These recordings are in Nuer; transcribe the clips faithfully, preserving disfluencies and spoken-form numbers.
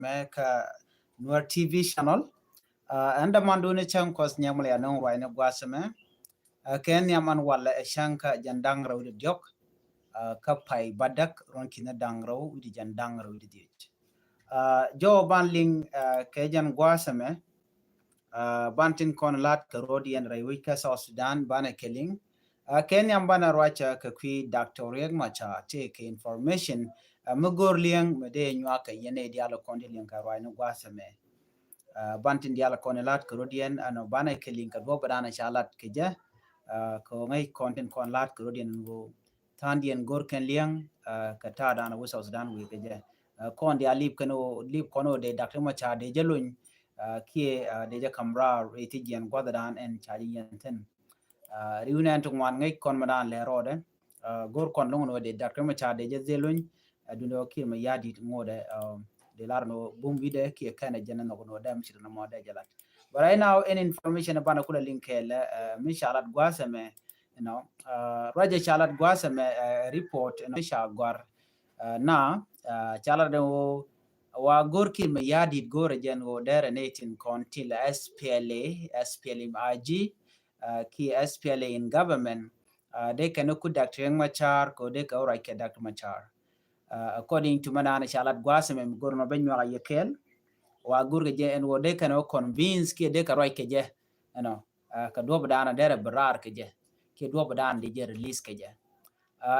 mɛ kä Nuer T V channel. Ɛn däman duni cäŋ Kuɔth Nhiam la ya nöŋ ruacni gua̱a̱th ɛmɛ. Kɛ nhiam an walɛ ɛ cäŋ kä jiɛn da̱ŋ rɛw wi̱cdɛ diɔ̱k kä pay bädäk ruɔ̱n ki̱ni da̱ŋ rɛw wi̱cdɛ jiɛn da̱ŋ rɛw wi̱cdɛ dhiec. Jɔw ban liŋ kɛ jiɛn gua̱a̱th ɛmɛ. Ban tin kɔn la̱t kɛ ro̱d yɛn rɛy wec kä South Sudan banɛ kɛ liŋ. Kɛ nhiam banɛ ruacä kɛ kui̱ Doctor Riek Machar tëë kɛ information mi go̱o̱r liɛŋ mi dee nyuak kɛ yɛn ɛ diaal kɔn ti liŋ kɛ ruacni gua̱a̱th ɛmɛ. Ban tin diaal kɔn la̱t kɛ ro̱d yɛn ɛnɔ banɛ kɛ liŋ kɛ duɔ̱p dan ca la̱t kɛ jɛ. Kɛ ŋäc kɔn tin kɔn la̱t kɛ ro̱d yɛn ɛn ɣöö tha̱a̱ŋdiɛn go̱r kɛn liɛŋ kɛ ta̱a̱ dan wä South Sudan wëë kɛ jɛ. Kɔn diaal lip kɛn ɣöö lip kɔn ɣöö dee Doctor Machar dee jɛ lony kiɛ dee jɛ ka̱m raar rɛy ti jiɛn gua̱th dan ɛn ca jɛ yɛn thi̱n. Riw nɛn ti ŋuan ŋäc kɔn mi dan lɛ rɔɔdɛ. Go̱r kɔn lo̱ŋ ni wä dee Doctor Machar dee jɛ dhil luny. Duundɛ wä Kiir Mayardit ŋotdɛ dee lar ni wä bum wi̱dɛ kiɛ kɛnɛ jɛn ni nhɔk ni wä dee mi ci ri ni mɔ dee jɛ lat. But right now any information banɛ kulɛ liŋ kɛɛlɛ mi ca lat gua̱a̱th ɛmɛ. You know, ruacɛ ca lat gua̱a̱th ɛmɛ report ɛnɔ mi ca gɔ̱a̱r. Na ca lat ɛn wä wa go̱r Kiir Mayardit go̱r ɛ jɛn wä dee rɛ ni tin kɔn ti la S P L A, S P L M I G, ki S P L A in government. Dee kɛn ku Doctor Riek Machar kɛ dee kɛ ruac kɛ Doctor Machar. According to mɛ naan ca lat gua̱a̱th ɛmɛ mi go̱r nɔ bɛ nyuak a yɛ kɛɛl. Wa go̱r kɛ jɛ ɛn wä dee kɛn wä convince kiɛ dee kɛ ruac kɛ jɛ. You know, kɛ duɔ̱p dan dee rɛ bi raar kɛ jɛ kiɛ duɔ̱p dan dee jɛ release kɛ jɛ.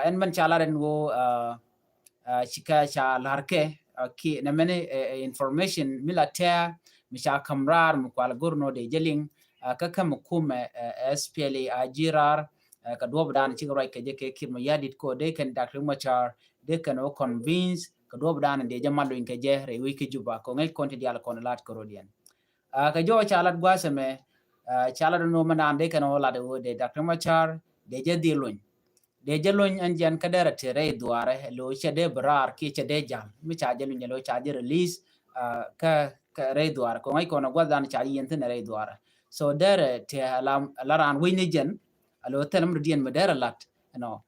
Ɛn mɛn ca lar ɛn wä ci kɛ ca lar kɛ ki nɛ mɛn information mi la tɛɛ mi ca ka̱m raar mi kual go̱r nɔ dee jɛ liŋ. Kä kä mi kumɛ S P L A I G raar kɛ duɔ̱p dan cikɛ ruac kɛ jɛ kɛ Kiir Mayardit kɛ dee kɛn Doctor Machar dee kɛn wä convince kɛ duɔ̱p dan dee jɛ mal luny kɛ jɛ rɛy wec kä Juba kɛ ŋäc kɔn ti diaal kɔn lat kɛ ro̱d yɛn. Kɛ jɔw ca lat gua̱a̱th ɛmɛ ca lat ɛn wä mɛ naan dee kɛn wä lat wä dee Doctor Machar dee jɛ dhil luny. Dee jɛ luny ɛn jɛn kä derɛ ti rɛy dhuaarɛ lo cɛ dee bi raar kiɛ cɛ dee jal mi ca jɛ luny lo ca jɛ release. Kä kä rɛy dhuaarɛ kɛ ŋäc kɔn gua̱th dan ca jɛ yɛn thi̱n rɛy dhuaarɛ. So derɛ ti la raan wec ni jɛn a lo thil mi rɔ diɛn mi derɛ lat. You know,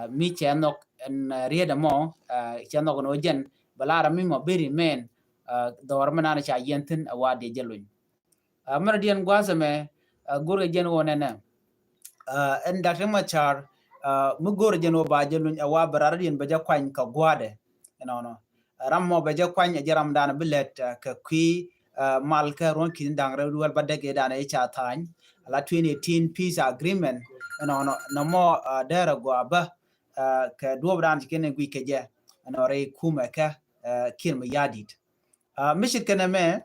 mi cɛ nhɔk ɛn riet ɛmɔ cɛ nhɔk ɛn wä jɛn bɛ lar mi mɔ bi remain. Dhɔr mi naan ca yɛn thi̱n a wa dee jɛ luny. Mɛn diɛn gua̱a̱th ɛmɛ go̱r kɛ jɛn wä nɛnɛ. Ɛn Doctor Machar mi go̱r jɛn wä ba jɛ luny a wa bɛ rar diɛn bɛ jɛ kuany kɛ gua̱dɛ. Ɛnɔnɔ ram mɔ bɛ jɛ kuany a jɛ ram dan bi lɛt kɛ kui̱ mal kɛ ruɔ̱n ki̱n da̱ŋ rɛw duel ba dɛk dan ɛ ca tha̱a̱ny. Ala twenty eighteen peace agreement ɛnɔnɔ nɔmɔ derɛ gɔaa bä kɛ duɔp dan ci kɛn guic kɛ jɛ ɛnɔ rɛy kumɛ kɛ Kiir Mayardit. Mi ci kɛn ɛmɛ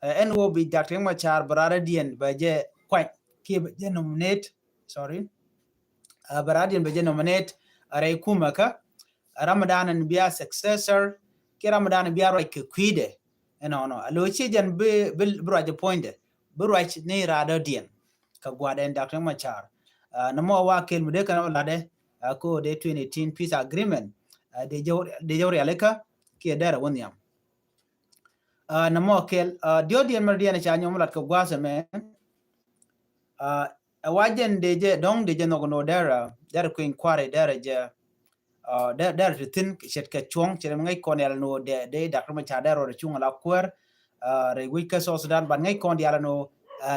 ɛn wä bi Doctor Riek Machar bɛ rar diɛn bɛ jɛ kuany kiɛ bɛ jɛ nominate. Sorry. Bɛ rar diɛn bɛ jɛ nominate rɛy kumɛ kä ram dan ɛn bia successor kiɛ ram dan bia ruac kɛ kui̱dɛ. Ɛnɔnɔ a lo ci jɛn bi bi ruac puɔ̱nydɛ bi ruac ni raadɔ diɛn. Kɛ gua̱dɛ ɛn Doctor Machar nɔmɔ wa kɛl mi dee kɛn ɔ latdɛ ko dee twenty eighteen peace agreement. Dee jɛ rialikä kiɛ derɛ wä nhiam. Nɔmɔ kɛl diɔt diɛn mɛr diɛn ca nyɔm lat kɛ gua̱a̱th ɛmɛ. Ɛ wa jɛn dee jɛ dɔ̱ŋ dee jɛ nhɔk nɔ derɛ derɛ kui̱ny kua̱ri derɛ jɛ. Derɛ ti thi̱n ce̱tkɛ cuɔ̱ŋ ce̱tkɛ mi ŋäc kɔn yal nɔ dee dee Doctor Machar derɛ rɔ cuŋ ala kuäär. Rɛy wec kä South Sudan ban ŋäc kɔn yal nɔ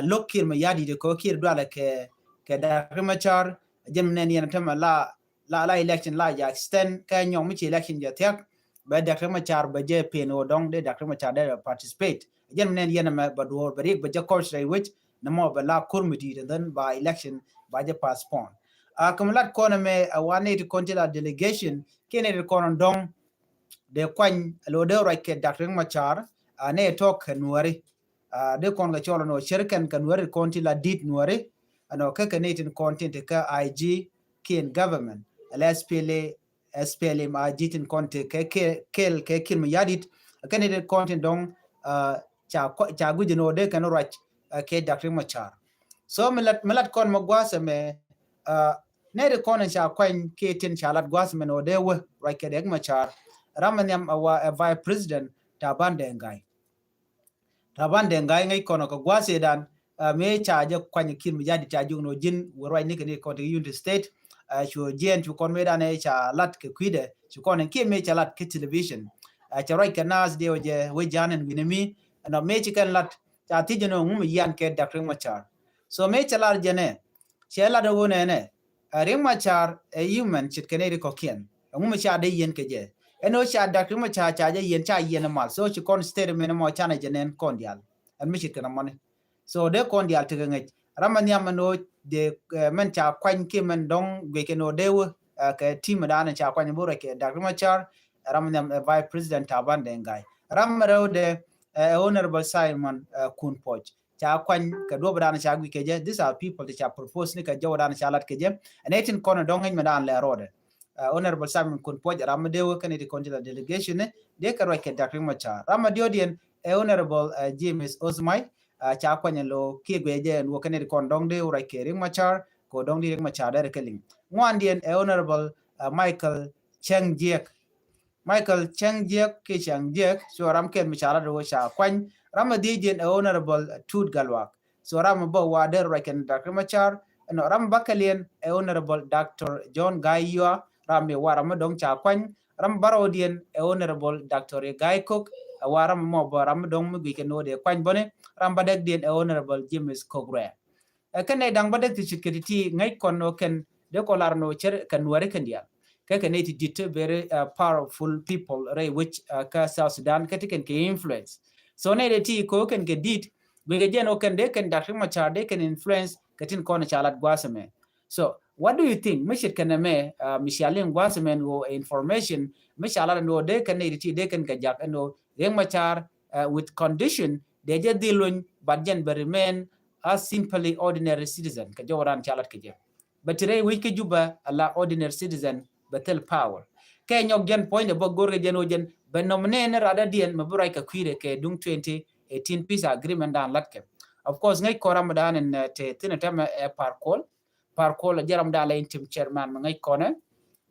lo̱k Kiir Mayardit kɛ Kiir dualɛ kɛ kɛ Doctor Machar. Jɛn mi nɛn yɛn tämɛ la la la election la ja extend kɛ nyɔŋ mi ci election jɛ thiak. Bɛ Doctor Machar bɛ jɛ pen wä dɔŋ dee Doctor Machar dee participate. Jɛn mi nɛn yɛn mɛ bɛ duɔr bɛ riek bɛ jɛ coach rɛy wec nɔmɔ bɛ la kur mi di̱i̱t and then ba election ba jɛ postpone. Kɛ mi lat kɔn mɛ a wa nɛy ti kɔn ti la delegation kiɛ nɛy ti kɔn dɔŋ dee kuany lo dee ruac kɛ Doctor Machar. Nɛy tɔk kɛ Nuäri. Dee kɔn kɛ cɔl nɔ cɛr kɛn kɛ Nuäri kɔn ti la dit Nuäri. Ɛnɔ kɛ kɛ nɛy tin kɔn tin ti kɛ I G kiɛn government ala S P L A S P L M I G tin kɔn ti kɛ kɛl kɛ Kiir Mayardit. Kɛ nɛy tin kɔn tin dɔŋ ca guic nɔ dee kɛn ruac kɛ Doctor Machar. So mi lat mi lat kɔn mɛ gua̱a̱th ɛmɛ nɛy ti kɔn ca kuany kiɛ tin ca lat gua̱a̱th ɛmɛ nɔ dee wä ruac kɛ Doctor Machar. Ram mi nhiam a wa ɛ vice president Taban Deng Gai. Taban Deng Gai ŋäc kɔn kɛ gua̱a̱th ëëdan mëë ca jɛ kuany Kiir Mayardit ca jiök nɔ ji̱n wä ruac ni kɛ ni kɔn ti Unity State. Cu jiɛn cu kɔn mëëdan ëë ca lat kɛ kui̱dɛ cu kɔn in kiɛ mëë ca lat kɛ television. Ɛ, cɛ ruac kɛ naath diɛ wä jɛ wä ja̱a̱n ɛn wi̱ni mi. Ɛnɔ mëë ci kɛn lat ca thiec jɛ ni ŋum yian kɛ Dak Riek Machar. So mëë cɛ lar jɛ nɛ cɛ lat ɛ wä nɛ nɛ, ɛ, Riek Machar ɛ human ce̱tkɛ nɛy ri kɔ̱kiɛn. Ɛ ŋum ca dee yiɛn kɛ jɛ. Ɛn ɣöö ca Dak Riek Machar ca jɛ yiɛn ca yiɛn ɛ mal. So ci kɔn statement mɔ canɛ jɛ nɛn kɔn diaal. Ɛn mi ce̱tkɛ nɛ mɔni. So dee kɔn diaal tekɛ ŋäc. Ram ɛ nhiam ɛn ɣöö dee, ɛ, mɛn ca kuany kiɛ mɛn dɔ̱ŋ guic kɛ ɛn ɣöö dee wä, ɛ, kɛ team ɛ da̱a̱n ca kuany ɛ bi ruac kɛ Dak Riek Machar. Ɛ ram ɛ nhiam ɛ Vice President Taban Deng Gai. Ram ɛ rɛw dee, ɛ, Honorable Simon, ɛ, Kun Puɔc. Ca kuany kɛ duɔ̱p ɛ da̱a̱n ca guic kɛ jɛ. These are people ti ca propose ni kɛ jɔw ɛ da̱a̱n ca lat kɛ jɛ. Ɛn ɛ tin kɔn ɛ dɔ̱ŋ ŋäc mɛ da̱a̱n lɛ rɔɔdɛ. Ɛ, Honorable Simon Kun Puɔc ram mi dee wä kɛn iti kɔn ti la delegation ni dee kɛ ruac kɛ Dak Riek Machar. Ram mi diɔ̱ɔ̱diɛn ɛ Honorable, ɛ, James Osmai, ɛ, ca kuany ɛn lo̱ kiɛ guiɛ jɛ ɛn wä kɛn iti kɔn dɔ̱ŋ dee wä ruac kɛ Riek Machar kɛ wä dɔ̱ŋ dee Riek Machar dee rɛ kɛ liŋ. Ŋuandiɛn ɛ Honorable, ɛ, Michael Cheng Jiek. Michael Cheng Jiek kiɛ Cheng Jiek, so ram kɛl mi ca lat wä ca kuany. Ram mi dhiecdiɛn ɛ Honorable Tut Galwak. So ram mi bä wa der ruac kɛn Dak Riek Machar. Ɛnɔ ram mi bäkɛliɛn ɛ Honorable Doctor John Gai Yua, ram mi wa ram mi dɔ̱ŋ ca kuany. Ram mi bärɔwdiɛn ɛ Honorable Doctor Gai Kok, ɛ wa ram mi mɔ bä ram mi dɔ̱ŋ mi guic kɛn wä dee kuany bäni. Ram mi bädäkdiɛn ɛ Honorable James Kok Ruɛ. Ɛ kɛn nɛy da̱ŋ bä dee ti ce̱tkɛ ti ti ŋäc kɔn nɔ kɛn dee kɔ lar nɔ cär kɛ Nuääri kɛn diaal. Kɛ kɛn nɛy ti di̱t very, uh, powerful people rɛy wec, uh, kä South Sudan kä ti kɛn kɛ influence. So nɛy dee ti kɔ kɛn kɛ di̱t guic kɛ jɛn ɔ kɛn dee kɛn Dak Riek Machar dee kɛn influence kɛ tin kɔn ca lat gua̱a̱th ɛmɛ. So what do you think? Mi ce̱tkɛ nɛmɛ, uh, mi cia liŋ gua̱a̱th ɛmɛ ɛn ɣöö information mi ca lat ɛn ɣöö dee kɛn nɛy dee ti dee kɛn kɛ jak ɛn ɣöö Riek Machar, uh, with condition dee jɛ dhil luny, but jɛn bɛ remain a simply ordinary citizen kɛ jɔw ran ca lat kɛ jɛ. Bɛ ti rɛy wec kä Juba ala ordinary citizen bɛ thil power. Kɛ nyɔk jɛn puɔ̱nydɛ bä go̱rkɛ jɛn wä jɛn bɛ nominate ni radadiɛn mɛ bi ruac kɛ kui̱dɛ kɛ duŋ twenty eighteen peace agreement dan latkɛ. Of course ŋäc kɔn ram dan in, uh, te thin a tɛmɛ ɛ Par Kuol. Par Kuol jɛ ram dan la interim chairman mɛ ŋäc kɔnɛ.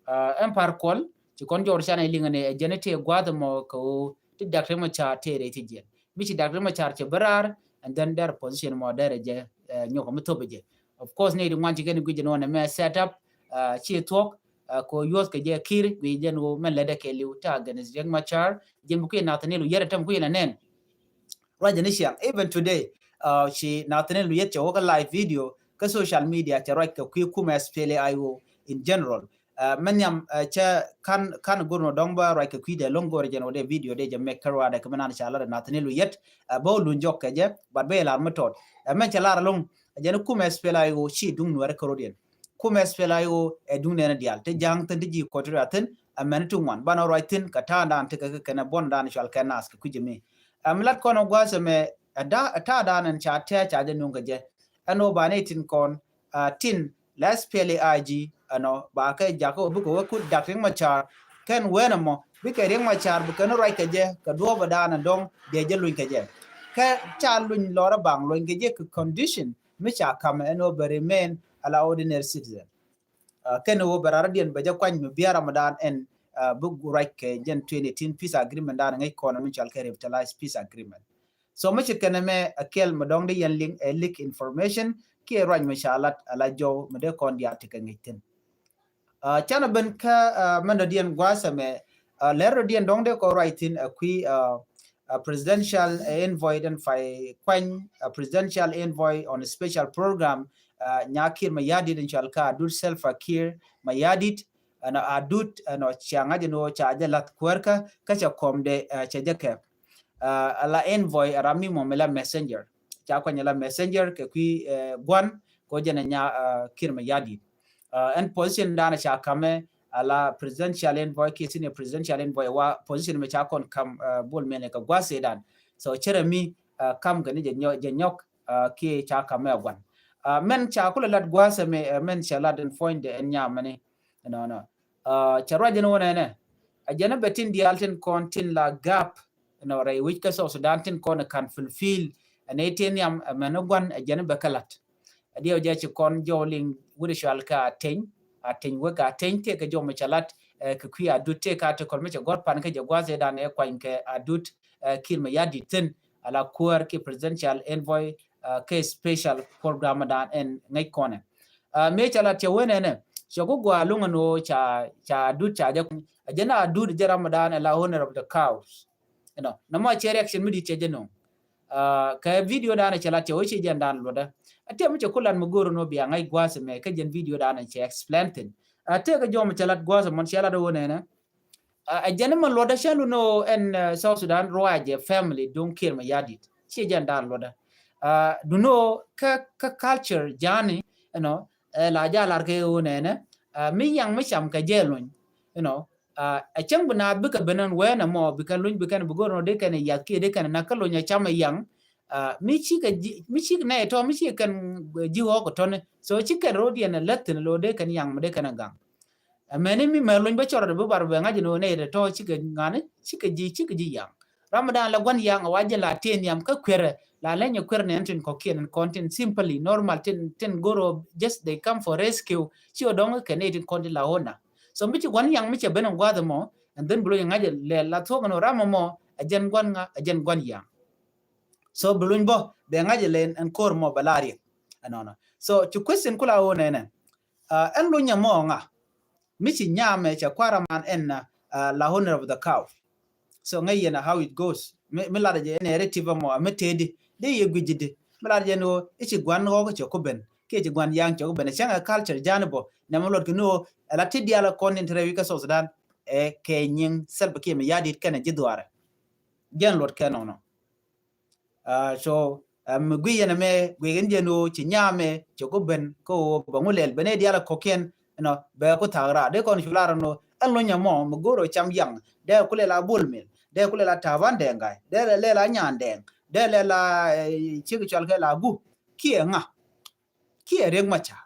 Uh, ɛn Par Kuol ci kɔn jɔr canɛ liŋɛ ni ɛ jɛn ite gua̱th mɔ kɛ wä ti Dak Riek Machar te rɛy ti jiɛn. Mi ci Dak Riek Machar cɛ bä raar, and then dɛr position mɔ dɛr jɛ, uh, nyɔk mi thop jɛ. Of course nɛy di ŋuan ci kɛn guic jɛ nɔnɛ mɛ set up, uh, ci thuɔk, uh, kɛ wä yuɔth kɛ jɛ Kiir guic jɛ nɔ mɛn lɛ dɛ kɛ liw ta against Riek Machar. Jɛ mi kui̱ Nathaniel Oyet a tɛm kui̱ na nɛn. Ruac ni ciaŋ even today, uh, ci Nathaniel Oyet cɛ wä kä live video kä social media cɛ ruac kɛ kui̱ kumɛ S P L A I O in general. Uh, mɛn nhiam, uh, cɛ kan, kan go̱r nɔ dɔ̱ŋ bä ruac kɛ kui̱dɛ lo̱ŋ go̱r jɛn wä dee video dee jɛ mɛk kä ruaadɛ kɛ mɛn an ca lat ɛ Nathaniel Oyet, uh, bä wä luny jɔk kɛ jɛ, but bä yɛ lar mi tɔt. Uh, mɛn cɛ lar lo̱ŋ, uh, jɛn kumɛ S P L A I O ci duŋ Nuäri kärɔ̱diɛn. Kumɛ S P L A I O ɛ duŋ nɛn diaal. Ti ja̱a̱ŋ thin ti ji̱ kɔt ri a thin, uh, mɛn ti ŋuan. Banɔ ruac thin kɛ ta̱a̱ dan ti kɛ kɛ kɛnɛ buɔn dan cual kɛ nath kɛ kui̱ jɛ mi. Uh, mi lat kɔn ɔ gua̱a̱th ɛmɛ, uh, da, uh, ta̱a̱ dan ɛn ca tɛ̈ ca jɛ nuŋ kɛ jɛ. Ɛn ɔ banɛ tin kɔn, uh, tin lɛ S P L A I G ɛnɔ ba kɛ jakä wä bikɛ wä kut Dak Riek Machar kɛn wen ɛmɔ bikɛ Riek Machar bikɛ ni ruac kɛ jɛ kɛ duɔ̱ɔ̱p ɛ daanɛ dɔ̱ŋ dee jɛ luny kɛ jɛ. Kɛ ca luny lɔrä baŋ luny kɛ jɛ kɛ condition mi ca kamɛ ɛn wä bɛ remain ala ordinary citizen. Uh, kɛn wä bɛ rarä diɛn bɛ jɛ kuany mi biara mi daan ɛn, uh, bi ruac kɛ jɛn twenty eighteen peace agreement daan ŋäc kɔn mi cal kɛ revitalized peace agreement. So mi ci kɛnɛ mɛ a kɛl mi dɔŋ di yɛn liŋ ɛ leak information kiɛ ruac mi ca lat a la jɔw mi dee kɔn diaal ti kɛ ŋic thin. Uh, canɛ ben kä, uh, mɛn dɔ diɛn gua̱a̱th ɛmɛ, uh, lɛr dɔ diɛn dɔŋ dee kɔ ruac thin a kui̱, uh, uh, presidential envoy den fay kuany, uh, presidential envoy on a special program, uh, Nya Kiir Mayardit in cual kä Adut Salva Kiir Mayardit, ɛnɔ Adut, ɛnɔ cia ŋa̱c ɛn ɣöö ca jɛ la̱th kuäärkä kä ca kɔmdɛ, uh, ca jɛ kɛp. Uh, ala envoy a ram mi mɔ mi la messenger. Ca kuany ala messenger kɛ kui̱, uh, gua̱n kɛ ɣöö jɛn a Nya, uh, Kiir Mayardit. Uh, ɛn position dan ca kamɛ ala presidential envoy kiɛ senior presidential envoy wa position mi ca kɔn kam, uh, Bol Mel kɛ gua̱a̱th ɛ dan. So cɛrɛ mi, uh, kam kɛ ni jɛ nyɔ-, jɛ nyɔk, uh, kiɛ ca kamɛ a gua̱n. Uh, mɛn ca kulɛ lat gua̱a̱th ɛmɛ, uh, mɛn ca lat ɛn puɔ̱nydɛ ɛn nyamɛni. Nɔ, nɔ. Uh, cɛ ruac jɛn wä nɛnɛ. A jɛn bɛ tin diaal tin kɔn tin la gap. Nɔ rɛy wi̱c kä South Sudan tin kɔn kan fulfill. Ɛn ɛ tin yam, ɛ mɛn gua̱n, ɛ jɛn bɛ kä lat. Ɛ diɛw jɛ ci kɔn jɔw liŋ wut cual kä Ateny. Ateny wek Ateny tëë kɛ jɔw mi ca lat, ɛ, kɛ kui̱ Adut tëë ka ti kɔl mi cɛ gɔr pan kä jɛ gua̱a̱th ɛ dan ɛ kuany kɛ Adut, ɛ, Kiir Mayardit thin. Ala kuäär ki presidential envoy, ɛ, kɛ special program dan ɛn ŋäc kɔnɛ. Ɛ, mëë ca lat cɛ wen ɛnɛ, cɛ ku gɔaa luŋ ɛn ɣöö ca, ca Adut ca jɛ kuany. Ɛ jɛn a dut jɛ Ramadan ɛ la owner of the cows. You know, nɔmɔ cɛ reaction mi dit cɛ jɛ nöŋ. Kɛ video dan cɛ lat cɛ wä ci jɛn dan luɔtdä. A tiɛ mi cɛ kulan mi go̱o̱r ni wä bia ŋa̱c gua̱a̱th mɛ kä jɛn video dan cɛ explain thin. A tëëkɛ jɔm cɛ lat gua̱a̱th mɔn cɛ lat wä nɛnɛ. A jɛn mɛ luɔtdä cɛ lu ni wä ɛn South Sudan ruacɛ family duŋ Kiir Mayardit. Ci jɛn dan luɔtdä. Du ni wä kä, kä culture jani, you know, la ja lar kɛ wä nɛnɛ. Mi yaŋ mi cam kɛ jɛ luny, you know, a cäŋ bi naath bikɛ ben ɛn wee nɛ mɔ bikɛ luny bikɛn bi go̱r nɔ dee kɛn yath kiɛ dee kɛn na kä luny a cam a yaŋ. Mi cikɛ ji̱, mi cikɛ nɛy tɔ mi cikɛ kɛn ji̱ ɣɔɔk tɔni. So cikɛ ro̱d yɛn a läthin lo dee kɛn yaŋ mi dee kɛn a gaŋ. Mɛni mi mɛ luny bä cɔrɔ de bi bar bɛ ŋa̱c ni wä nɛy tɔ cikɛ ŋa̱ni cikɛ ji̱, cikɛ ji̱ yaŋ. Ramadan la gua̱n yaŋ a wa jɛ la tëë nhiam kä kuɛrɛ la leny a kuɛrɛ ni ɛn tin kɔkiɛn ɛn kɔn tin simply normal tin, tin goro just they come for rescue. Ci wä dɔŋ kɛ nɛy tin kɔn tin la owner. So mi ci gua̱n yaŋ mi cɛ ben in gua̱th mɔ, and then bi luny ŋa̱c lɛ la thuɔk ni ram mɔ, ɛ jɛn gua̱n ŋa, ɛ jɛn gua̱n yaŋ. So bi luny bɔ bɛ ŋa̱c lɛ ɛn ko̱r mɔ bɛ la riɛk. Ɛnɔnɔ. So ci question kula wä nɛnɛ. Ɛn luny mɔ ŋa mi ci nyamɛ cɛ kuara man ɛn la owner of the cow. So ŋäc yɛn a how it goes. Mi, mi lat jɛ narrative mɔ mi tëëdi di yɛ gui̱ci di. Mi lat jɛ ni wä i̱ ci gua̱n ɣɔk cɛ ku ben kiɛ ci gua̱n yaŋ cɛ ku ben. Cäŋ ɛ culture jani bɔ nɛ mi luɔt ki ni wä ɛ la ti dial kɔn in te rɛy wi̱c kä South Sudan. Ɛ kɛ nyiŋ Salva Kiir Mayardit kɛnɛ ji̱ dhuaarɛ. Jɛn luɔt kɛ nɔnɔ. So mi gui̱c yɛn ɛmɛ gui̱c in jɛn wä ci nyamɛ cɛ ku ben kä wä bɛ ŋu lɛl ben ɛ dial kɔkiɛn. Ɛnɔ bɛ ku thak raar dee kɔn cu lar ɛn wä ɛn luny ɛmɔ mi go̱r wä cam yaŋ dee ku lɛl a bol mil dee ku lɛl a taban dɛŋ ga̱y dee lɛl a nyan dɛŋ dee lɛl a cik cual kɛ la gu kiɛ ŋa kiɛ riek ma ca.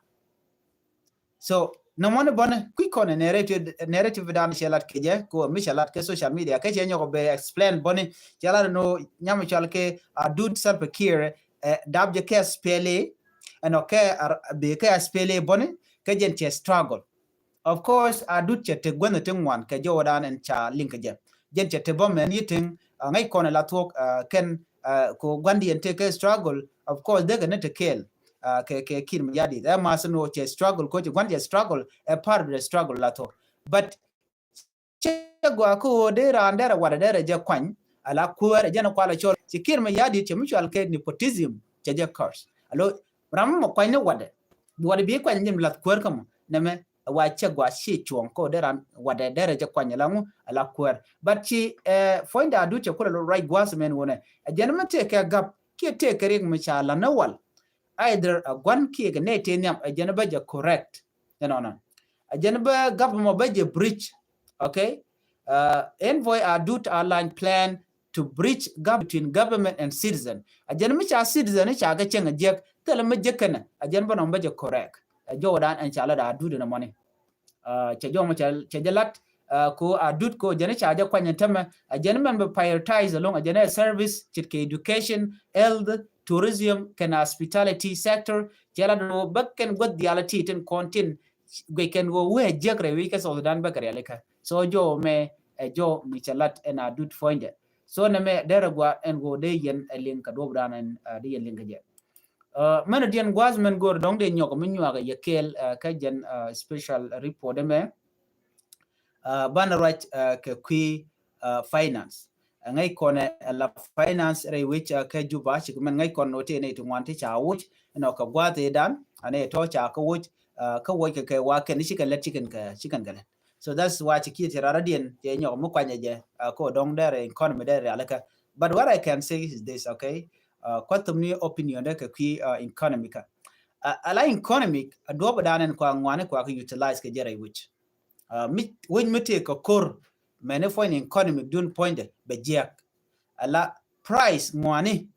So nɔmɔni bɔni kui̱ kɔn narrative, narrative dan cɛ lat kɛ jɛ ko mi cɛ lat kɛ social media kɛ cɛ nyɔk bɛ explain bɔni cɛ lat no nyam cual kɛ a dut Salva Kiir. Dap jɛ kɛ S P L A ɛnɔ kɛ bɛ kɛ S P L A bɔni kɛ jɛn cɛ struggle. Of course a dut cɛ te guänh ti ŋuan kɛ jɔwä dan ɛn ca liŋ kɛ jɛ jɛn cɛ te bɔ mɛn yi tiŋ. Ŋäc kɔn la thuɔk kɛn ko gua̱ndiɛn te kɛ struggle. Of course dee kɛ ni te kɛɛl kɛ, kɛ Kiir Mayardit ɛ math ni wä cɛ struggle ko ci gua̱n cɛ struggle ɛ part of the struggle la thuɔk. But cɛ gua ko dee raan derɛ wadɛ derɛ jɛ kuany ala kuäär ɛ jɛn kualɛ cɔl ci Kiir Mayardit cɛ mi cual kɛ nepotism cɛ jɛ curse. Alo ram mɔ kuany ni wadɛ wadɛ bi kuany jɛn lath kuäär kä mɔ nɛmɛ. Wa cɛ gua ci cuɔ̱ŋ ko dee ran wadɛ derɛ jɛ kuany ala ŋu ala kuäär. But ci puɔ̱nydɛ a dut cɛ kulɛ lo ruac gua̱a̱th mɛn wunɛ ɛ jɛn mi tëë kɛ gap kiɛ tëë kɛ riɛk mi ca la ni wal. Either a gua̱n kiɛ kɛ nɛy tëë nhiam ɛ jɛn bä jɛ correct. Ɛnɔnɔ ɛ jɛn bä gap mɔ bä jɛ bridge. Okay. Envoy a dut a line plan to bridge gap between government and citizen. A jɛn mi ca citizen ca kɛ cɛŋ a jiɛk thilɛ mi jiɛk kɛnɛ a jɛn bä nɔm bä jɛ correct. A jɔwdan ɛn ca lat a dut ɛn mɔni. Cɛ jɔw mɔ cɛ jɛ lat ko a dut ko jɛn ca jɛ kuany ɛn tämɛ a jɛn mɛn bɛ prioritize along a jɛn ɛ service cit kɛ education, health, tourism kɛn hospitality sector. Cɛ lat ro bä kɛn guath diality tin kɔn tin guic kɛn ɣöö wee jiäk rɛy wi̱c kä South Sudan bä kɛ rialikä. So jɔw mɛ ɛ jɔw mi cɛ lat ɛn a dut puɔ̱nydɛ. So nɛmɛ derɛ gua ɛn ɣöö dee yɛn ɛ liŋ kɛ duɔp dan ɛn dee yɛn liŋ kɛ jɛ. Mɛn diɛn gua̱a̱th mɛn go̱o̱r dɔ̱ŋ dee nyɔk mi nyuak yɛ kɛɛl kä jɛn special report ɛmɛ. Banɛ ruac kɛ kui̱ finance. Ŋäc kɔnɛ ɛ la finance rɛy wec kä Juba cik mɛn ŋäc kɔn nɔ tëë nɛy ti ŋuan ti ca wuc. Ɛnɔ kɛ gua̱a̱th ëëdan anɛ tɔ̱ ca kä wuc. Kä wuc kɛ kɛ wa kɛn cikɛ lɛt cikɛn kɛ cikɛn kɛ lɛt. So that's why ci kiɛ ti rara diɛn cɛ nyɔk mi kuanyɛ jɛ ko dɔŋ dɛrɛ economy dɛrɛ rialikä. But what I can say is this, okay. Kuath thum ni opinion dɛ kɛ kui̱ economy kä ala economy a duɔp dan ɛn kua ŋuani kua kɛ utilize kɛ jɛ rɛy wec. Mi wec mi tëë kɛ kor mɛni puɔ̱ny economy dun puɔ̱nydɛ bɛ jiɛk. Ala price ŋuani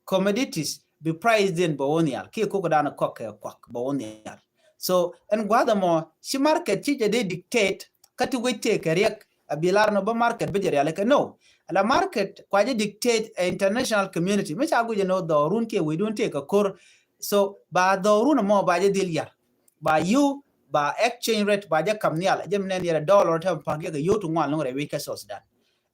commodities bi price din bɛ wä nhial kiɛ kok dan kɔk kɛ kuak bɛ wä nhial. So ɛn gua̱a̱th ɛmɔ ci market ci jɛ dee dictate kä ti wec tëë kɛ riɛk a bi lar nɔ bä market bi jɛ rialikä no. Ala market kua jɛ dictate ɛ international community mi ca guic ɛn ɔ dhɔrun kiɛ wecdun tëë kɛ kor. So ba dhɔrun ɛmɔ ba jɛ dhil yar ba yiw ba exchange rate ba jɛ kam nhial jɛ mi nɛn yɛrɛ dollar tɛm pak yɛ kɛ yio̱w ti ŋuan loŋ rɛy wec kä South Sudan.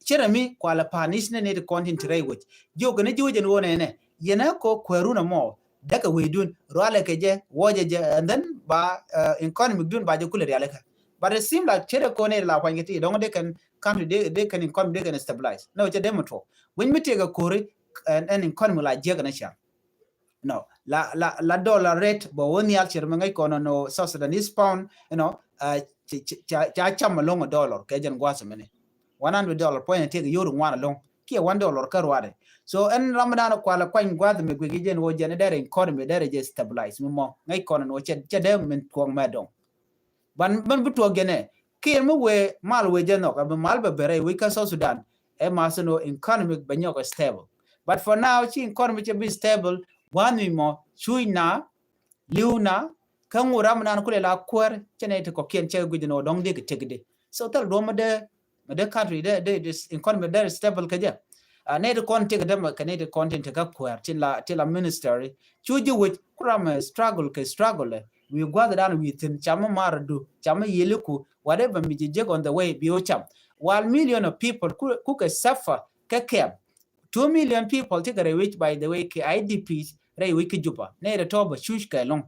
Cɛ rɛ mi kualɛ pa̱a̱n i̱ ci nɛ ni ti kɔn tin ti rɛy wec. Jiök ni ji̱ wec ɛn ɣöö nɛnɛ yɛn ɛ kɔ kuäärun ɛmɔ däkɛ wecdun rualɛ kɛ jɛ wuɔcɛ jɛ and then ba economic dun ba jɛ kulɛ rialikä. But it seem like cɛ dee kɔn ɛ la kuany kɛ ti dɔŋ dee kɛn country dee, dee kɛn economy dee kɛn stabilize. No, cɛ dee mɛ tuɔk. Winy mi tëëkɛ kori ɛn, ɛn economy la jiɛk ɛn a ca. No, la, la, la dollar rate bɛ wä nhial cɛ mɛ ŋäc kɔn nɔ South Sudanese pound, you know, uh, ca, ca, ca cam alɔŋ a dollar kɛ jɛn gua̱a̱th mɛni. One hundred dollar point tëëkɛ yio̱w ŋuan alɔŋ. Kiɛ one dollar kä ruaadɛ. So ɛn ram dan kualɛ kuany gua̱a̱th mɛ guic jɛn wä jɛn dɛrɛ economy dɛrɛ jɛ stabilize mi mɔ. Ŋäc kɔn nɔ cɛ, cɛ dee min tuɔk mɛ dɔŋ. Ban, ban bi tuɔk jɛnɛ. Kiɛ mi wee mal wee jɛ nhɔk, bi mal bɛ bɛrɛ wee kä South Sudan. Ɛ ma sino economy bɛ nyɔk stable. But for now, ci economy cɛ bi stable, gua̱a̱th mi mɔ, cuuc na, li̱w na, kä ŋu ram nan kulɛ la kuäär, cɛ nɛ ti kɔkiɛn cɛ guic nɔ dɔŋ dik tek di. So thil duɔ̱m mi dee, mi dee country dee, dee, dee economy dee stable kä jɛ. A nɛ ti kɔn tek dee mɛ kɛ nɛ ti kɔn tin te kä kuäär, tin la, tin la ministry. Cu ji̱ wec, ku ram, eh, struggle kɛ struggle, eh. Wi̱i̱ gua̱th dan wi̱i̱ thi̱n, cam mi mar du, cam mi yeliku, whatever mi ji̱ jek on the way, bi o cam. While million of people ku, ku kɛ suffer, kɛ kɛm. Two million people ti kɛ rɛy wec, by the way, kɛ I D Ps rɛy wec kɛ Juba. Nɛ rɛ tɔ bɛ cuc kɛ lɔŋ.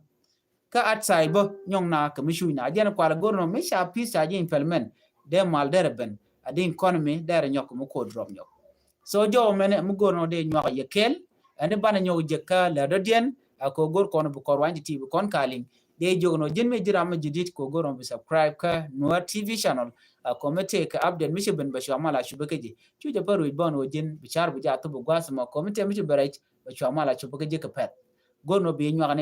Kä outside bä nyɔŋ na kɛ mi cuc na. Jɛn kual go̱r nɔ mi ca peace ca ji̱ implement. Dee mal derɛ ben. A di economy derɛ nyɔk mi ko drop nyɔk. So jɔw mɛnɛ mi go̱r nɔ dee nyuak yɛ kel. Ɛn di banɛ nyɔk jɛ kä lɛ dɔ̱diɛn. A ko go̱r kɔn bi kɔr wany ti ti bi kɔn ka liŋ. Dee jok nɔ ji̱n mi ji̱ ram mi ji̱ dit ko go̱r nɔ bi subscribe kä Nuer T V channel. A ko mi tëë kɛ update mi ci ben bɛ cua mal a cupɛ kä ji̱. Cu jɛ pä ruic bɔn wä ji̱n bi car bi jaa thup bi gua̱a̱th mɔ ko mi tëë mi ci bɛ rɛc bɛ cua mal a cupɛ kä ji̱ kɛ pɛth. Go̱r nɔ bi nyuak ni